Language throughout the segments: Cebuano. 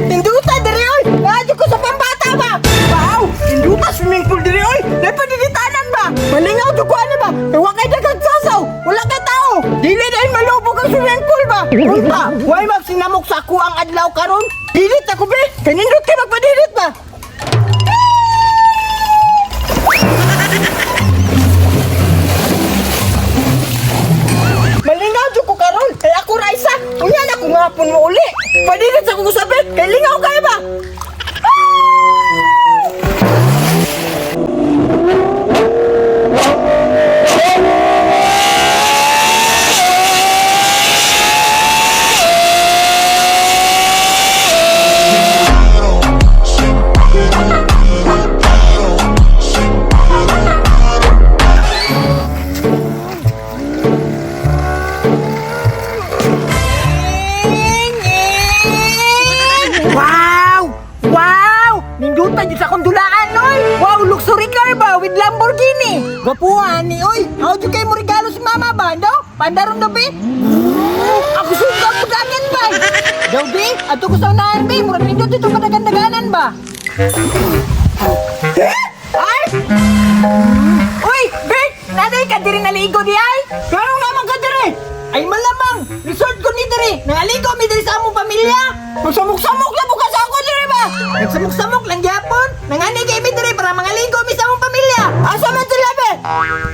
Ninduta diri oy. Naadyo ko sa pambata ba. Wow, ninduta swimming pool diri oy. Dai pa diditanan ba. Malingaw jud ko ani ba. Kay wa kay daghang sasaw. Wala kay tao. Dili dai malubog ang swimming pool ba. Unta, way magsinamok sa ako ang adlaw karon. Dilit ako be. Kay nindot kay magpadilit ba. Malingaw jud ko karon. Kay ako ra isa. Unya na ko ngapon mo uli. Padilit sa kong sabi. Kay lingaw kay ba. Wow! Wow! Nindutan jud sa akong dulaan, oy! Wow, luxury car ba with Lamborghini? Gwapuhan ni, oy! How jud kay mo regalo si mama ba, no? Pandaron daw, be? Ako suga mo dagan ba? Daw, be? Ato ko sa unahan, be. Murag nindot dito padagan-daganan ba? Ay! Uy, Bert! Nanay ka diri naligo di ay? Klaro naman ka diri! Ay malamang! Resort ko ni diri! Nangaligo mi diri sa among pamilya! Magsamok-samok lang bukas ako diri ba? Nagsamok-samok lang gyapon! Nangani kay mi diri para mangaligo mi sa among pamilya! Asa man sila be?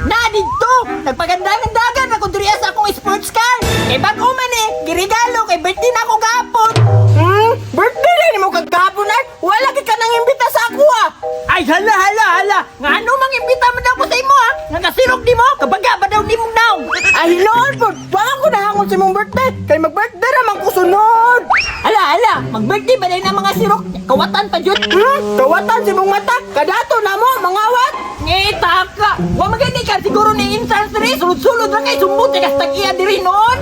Na didto! Nagpaganda ng dagan ako diri sa akong sports car! Kay bag-o man eh! Girigalo kay birthday na ako gahapon! Birthday na nimo kagahapon ay! Wala kay ka nang imbita sa ako ah! Ay hala hala hala! Nga ano mang imbita man daw ko sa imo ah? Nga nasirog nimo? Kabaga ba daw nimo now? Ay hinuon po! Wala ko nahangon sa imong birthday! Kay mag-birthday ra man ko sunod! Hala hala! Mag-birthday ba na mga sirok? Kawatan pa jud! Kawatan sa imong mata! Kadato na mo mangawat! Ngitaka! Wa magani ka siguro ni entrance diri sulod-sulod ra kay sumbot kay tag-iya diri noon.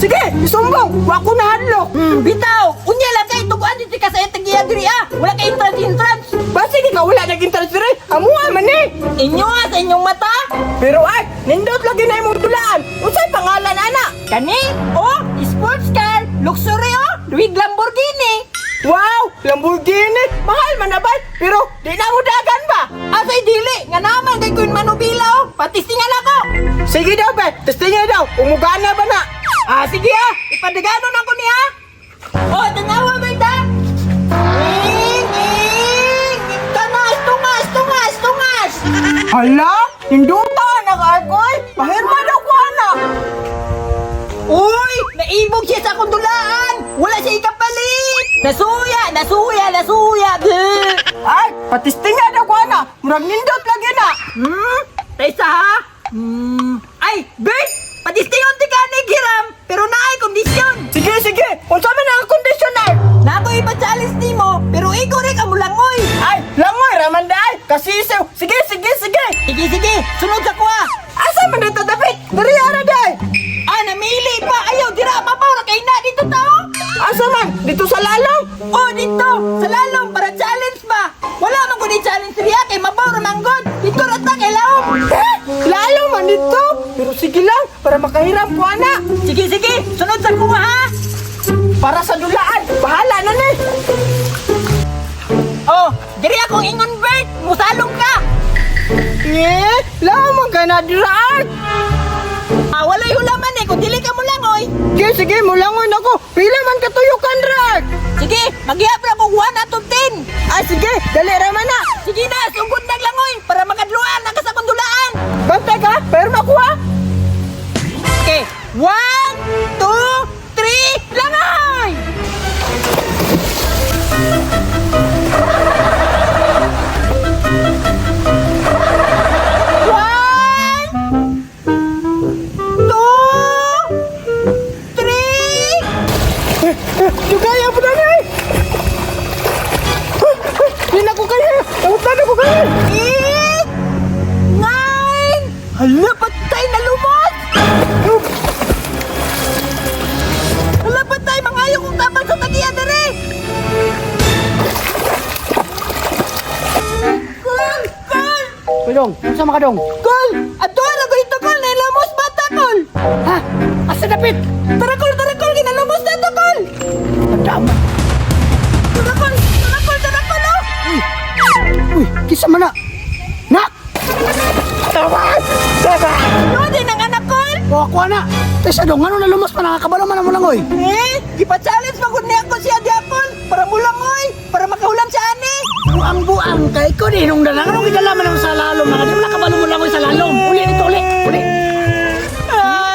Sige, isumbong. Wa ko nahadlok. Bitaw. Unya lang kay tuguan dito ka sa tag-iya diri ah. Wala kay entrance entrance. Ba sige ka wala nag entrance diri. Amuha man ni. Inyo ah, sa inyong mata. Pero ay, nindot lagi na imong dulaan. Unsay pangalan ana? Kani? Oh, sports car, luxury oh, with Lamborghini. Wow, Lamborghini. Mahal man na ba? Pero di na mo dagan ba? Asay dili, nga naman kay Queen Manubila oh. Patistingan ako. Sige daw be, testingan daw. Umugana ba na? Ah, sige ah. Ipadaganon ako niya. Oh, tanawa ba ita? Ing, ing, tungas, tungas, tungas, tungas. Hala, hinduta nag-arkoy. Pahirma daw ko anak. Uy! Naibog siya sa akong dulaan! Wala siya ikapalit! Nasuya! Nasuya! Nasuya! Bleh! Ay! Patistingan ako ana! Murag nindot lagi na! Taysa ha? Ay! Bert! Patistingon ti ka ni Giram! Pero naay kondisyon! Sige, sige! Unsa man ang kondisyon ay? Nako ipa-challenge nimo, pero ikaw rin ka mo langoy! Ay! Langoy raman daay! Kasisiw! Sige, sige, sige! Sige, sige! Sunod sa kuha! Asa man dito dapit? Diri ara day! Ah, namili pa! Ayaw, dira mapaw na kay na dito tao! Asa man? Dito sa lalong? Oh, dito! Sa lalong, para challenge ba? Wala man ko ni challenge riya kay mapaw ra manggod! Dito ra ta kay laom! Eh, lalong man dito! Pero sige lang, para makahiram ko ana! Sige, sige! Sunod sa kuha ha! Para sa dulaan! Bahala na ni! Oh, diri akong ingon Bert! Musalong ka! Eh, lamang ka na diraan! Ah, wala'y hulaman eh, kung dili ka mo langoy. Sige, sige, mulangon ako. Pila man katuyukan, Rag. Sige, maghihap ra kog 1 out of 10. Ah, sige, dali ra man na. Sige na, sugod na langoy para makadluan ang sa dulaan. Bantay ka, pero makuha. Okay, 1, 2, 3, langoy! One, two, three. Dugaya po na eh! Hindi na ko kaya! Tawag na ko kaya! 8, 9, hala, patay na lumos! Hala, patay! Mangayo kong tabang sa tagiya dere! Kol! Kol! Dong, unsa man ka dong? Kol! Ato na ko ito, Kol! Nailamos bata, Kol! Ha? Asa na dapit. Tara, Kol, tara, Kol, ginalumos na to, Kol. Tama. Tara, Kol, tara, Kol, tara, Kol, oh. Uy, kinsa man na? Nak! Yun din ang anak, Kol. O, ako na. Tesa dong, ano nalumos pa nakakabalo man mo lang oy. Eh, gipa-challenge pa gud niya ako siya di Kol. Para mulangoy, para makahulam siya ani. Buang buang kay ko ni nung danang anong gidala man sa lalom na di man nakabalo mo lang oy sa lalom. Uli nito uli. Uli. Ah!